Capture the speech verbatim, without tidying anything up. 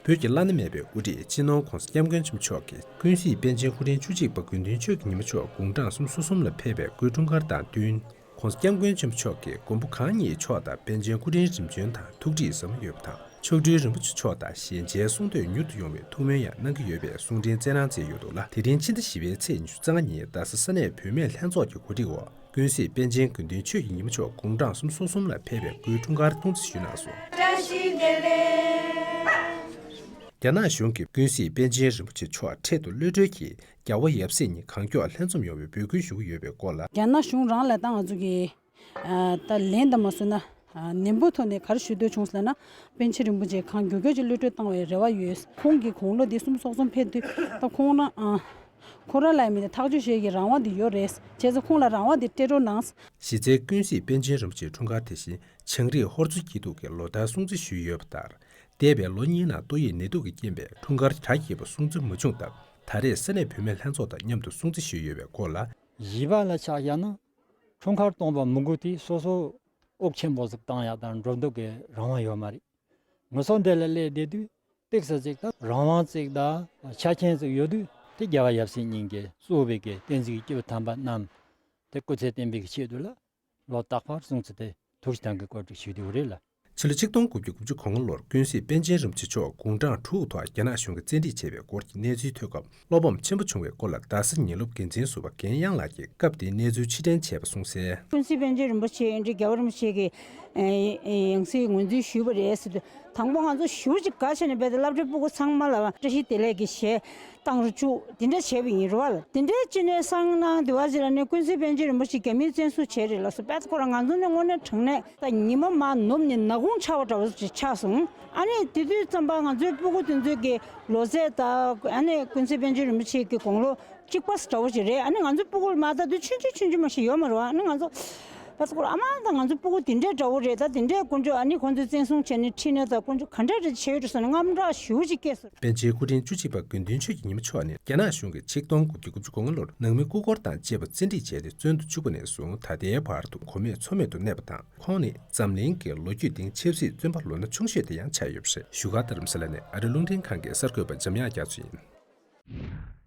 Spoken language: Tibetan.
བོད་ཀྱི་བླ་ན་མེད་པའི་དབུ་ཁྲིད་སྤྱི་ནོར་༧གོང་ས་༧སྐྱབས་མགོན་ཆེན་པོ་མཆོག་གིས་ཀུན་གཟིགས་པཎ་ཆེན་སྐུ་ཕྲེང་བཅུ་གཅིག་པ་དགེ་འདུན་ཆོས་ཀྱི་ཉི་མ་མཆོག་དགུང་གྲངས་སུམ་ཅུ་སོ་གསུམ་ལ་ཕེབས་པའི་སྐུའི་འཁྲུངས་སྐར་དང་བསྟུན། ༧གོང་ས་༧སྐྱབས་མགོན་ཆེན་པོ་མཆོག་གིས་མགོན་པོ་གང་ཉིད་མཆོག་དང་པཎ་ཆེན་སྐུ་ཕྲེང་རིམ་བྱོན་དང་ཐུགས་འདྲིས་ཟབ་མོ་ཡོད་པ་དང་། མཆོག་སྤྲུལ་རིན་པོ་ཆེ་མཆོག་དང་ཞལ་མཇལ་གསུང་ཐོས་མྱུར་དུ་ཡོང་བའི་ཐུགས་སྨོན་ཡང་གནང་གི་ཡོད་པའི་གསུང་འཕྲིན་བསྩལ་གནང་མཛད་ཡོད་འདུག་ལ། དེ་རིང་ཕྱི་ཟླ་བཞི་པའི་ཚེས་ཉི་ཤུ་རྩ་ལྔ་ཉིན་རྡ་ས་ས་གནས་བུད་མེད་ལྷན་ཚོགས་ཀྱི་གོ་སྒྲིག་འོག་ཀུན་གཟིགས་པཎ་ཆེན་དགེ་འདུན་ཆོས་ཀྱི་ཉི་མ་མཆོག་དགུང་གྲངས་སུམ་ཅུ་སོ་གསུམ་ལ་ཕེབས་པའི་སྐུའི་འཁྲུངས་སྐར་སྲུང་བརྩི་ཞུས་གནང་སོང་། རྒྱ་ནག་གཞུང་གིས་ཀུན་གཟིགས་པཎ་ཆེན་རིན་པོ་ཆེ་མཆོག་འཕྲལ་དུ་གློད་གྲོལ་གྱིས་རྒྱལ་བ་ཡབ་སྲས་གཉིས་གང་མགྱོགས་ལྷན་འཛོམས་ཡོང་བའི་འབོད་སྐུལ་ཞུ་གི་ཡོད་པའི་སྐོར་ལ། རྒྱ་ནག་གཞུང་རང་ལ་ད་ང་ཚོ་གི་ཨ་ད་ལན་འདེབས་མ་སོང་ན་ཨ་ནན་པོའི་ཐོག་ནས་ག་རེ་ཞུ་འདོད་བྱུང་ཟེར་ན། པཎ་ཆེན་རིན་པོ་ཆེ་གང་མགྱོགས་མགྱོགས་ཀྱིས་གློད་གྲོལ་བཏང་བའི་རེ་བ་ཡོད། ཁོང་གི་དགུང་ལོ་འདི་སུམ་ཅུ་སོ་གསུམ་ཕེབས་དུས་ད་ཁོང་རང་ཨ་ཁོ་རང་ལ་མི་དེ་ཐག་གཅོད་བྱེད་ཀྱི་རང་དབང་དེ་ཡོད་རེད། བྱས་ཙང་ཁོང་ལ་རང་དབང་དེ་སྤྲད་རོགས་གནང་། གཞི་རྩའི་ཀུན་གཟིགས་པཎ་ཆེན་རིན་པོ་ཆེའི་འཁྲུངས་སྐར་དེ་བཞིན་བྱང་རིགས་ཧོར་ཚོའི་སྐྱིད་སྡུག་གི་ལོ་ཟླར་སྲུང་བརྩི་ཞུས་ཡོད་པ་ལྟར། འདས་པའི་ལོ་གཉིས་ནང་ཏོག་དབྱིབས་ནད་དུག་གི་རྐྱེན་པས་འཁྲུངས་སྐར་གྲ་རྒྱས་པ་སྲུང་བརྩི་མ་བྱུང་སྟབས། ད་རེས་ས་གནས་བུད་མེད་ལྷན་ཚོགས་དང་མཉམ་དུ་སྲུང་བརྩི་ཞུས་ཡོད་པའི་སྐོར་ལ། བཞི་པ་ལ་ཆ་བཞག་ན། འཁྲུངས་སྐར་གཏོང་བ་མི་དགོས་ཏེ་སོ་སོ་དབུགས་ཆེན་པོ་ཟིག་བཏང་ཡག་དང་འགྲོ་འདུག་གི་རང་དབང་ཡོད་མ་རེད། ངུ་སོ་འདི་ལ་སླེབས་བསྡད་དུས་ཏིག་ཙ་ཅིག་དང་རང་དབང་ཅིག་དང་ཆ་རྐྱེན་ཅིག་ཡོད་དུས་དེ་རྒྱལ་བ་ཡབ་སྲས་གཉིས་ཀྱིས་གཙོས་པའི་གི་བསྟན་འཛིན་གྱི་སྐྱེས་བུ་དམ་པ་རྣམས་དེ་སྐུ་ཚེ་བརྟན་པའི་གི་ཆེད་དུ་ལ་ལོ་རྟག་པར་སྲུང་བརྩི་དེ་ཐུགས་དང་གི་བཀོད་སྒྲིག་ཞུས་བསྡད་ཡོད་རེད་ལ། ཕྱི་ལོ་ཆིག་སྟོང་དགུ་བརྒྱ་དགུ་བཅུ་གོ་ལྔ་ལོར་ཀུན་གཟིགས་པཎ་ཆེན་རིན་པོ་ཆེ་མཆོག་དགུང་གྲངས་དྲུག་ཐོག་རྒྱ་ནག་གཞུང་གིས་བཙན་ཁྲིད་བྱས་པའི་སྐོར་གྱི་གནས་ཚུལ་ཐོས་སྐབས། བློ་ཕམ་ཆེན་པོ་བྱུང་བའི་སྐོར་ལ་རྡ་ས་ཉིན་སློབ་འགན་འཛིན་ཟུར་པ་རྒན་དབྱངས་ལགས་ཀྱིས་སྐབས་དེའི་གནས་ཚུལ་ཕྱིར་དྲན་བྱས་པ་གསུངས་གསལ། ཀུན་གཟིགས་པཎ་ཆེན་རིན་པོ་ཆེ་ཡིན་འདྲ་རྒྱལ་བ་རིན་པོ་ཆེ་གི་ཡང་སྲིད་ངོས་འཛིན་ཞུས་པ་རེད་ཟེར་དུས། དང་པོ་ང་ཚོ་ཞེ་པོ་ཅིག་དགའ་བྱས་ནས་རྦད་དེ་སློབ་གྲྭའི་སྤུ་གུ་ཚང་མ་ལ་བཀྲ་ཤིས་བདེ་ལེགས་ཀྱི་གཞས་བཏང་རུ་བཅུག་དེ་འདྲ་བྱས་པ་ཡིན་རེད་བ་ལ། དེ་འདྲའི་ཅི་ནས་སང་གནངས་དེ་བ་ཅིག་ལ་ནི་ཀུན་གཟིགས་པཎ་ཆེན་རིན་པོ་ཆེ་རྒྱ་མིས་བཙན་བཟུང་བྱས་རེད་ལ་སོ། རྦད་དེ་ཁོ་རང་ང་ཚོ་ནི་དངོས་གནས་དྲང་གནས་ད་ཉི་མ་མར་ནུབ་ནས་ནག་ཁུང་ཆགས་པ་འདྲ་བོ་ཅིག་ཆགས་སོང་། ཨ་ནི་དེ་དུས་ཙམ་པ་ང་ཚོའི་སྤུ་གུ་དེ་ཚོའི་གི་ལོ་ཚད་དང་ཨ་ནི་ཀུན་གཟིགས་པཎ་ཆེན་རིན་པོ་ཆེ་གི་དགུང་ལོ་གཅིག་པ་འདྲ་བོ་ཅིག་རེད། ཨ་ནི་ང་ཚོའི་སྤུ་གུ་ལ་མ་ལྟ་དུས་ཆུང་ཆུང་ཆུང་ཆུང་མ་ཞིག་ཡོད་མ་རེད་བ། ཨ་ནི་ང་ཚོ་བ་ཚོ་སྐོར་ཨ་མ་དང་ང་ཚོའི་སྤུ་གུ་དེ་འདྲའི་འདྲ་བོ་རེད། ད་དེ་འདྲའི་དཀོན་མཆོག་ཨ་ནི་ཁོང་ཚོས་བཙན་བཟུང་བྱས་ནས་ཁྲིད་ནས་ད་དཀོན་མཆོག་ག་འདྲ་རེ་བྱས་ཡོད་འགྲོ་ཟེར་ནས་དངངས་སྐྲག་ཞེ་པོ་ཅིག་སྐྱེས་སོང་། པཎ་ཆེན་སྐུ་ཕྲེང་བཅུ་གཅིག་པ་དགེ་འདུན་ཆོས་ཀྱི་ཉི་མ་མཆོག་ནི་རྒྱ་ནག་གཞུང་གིས་ཆིག་སྟོང་དགུ་བརྒྱ་དགུ་བཅུ་གོ་ལྔ་ལོར་ནང་མི་སྐུ་འཁོར་དང་བཅས་པ་བཙན་ཁྲིད་བྱས་ཏེ་བཙོན་དུ་བཅུག་པ་ནས་བཟུང་ད་ལྟའི་བར་དུ་གོ་མེད་མཚོ་མེད་དུ་གནས་པ་དང་། ཁོང་ནི་འཛམ་གླིང་གི་ལོ་རྒྱུས་སྟེང་ཆབ་སྲིད་བཙོན་པ་ལོ་ན་ཆུང་ཤོས་དེ་ཡང་ཆགས་ཡོད་པ་རེད། བཞུགས་སྒར་རྡ་རམ་ས་ལ་ནས་ཨ་རི་རླུང་འཕྲིན་ཁང་གི་གསར་འགོད་པ་འཇམ་དབྱངས་རྒྱ་མཚོ་ཡིན།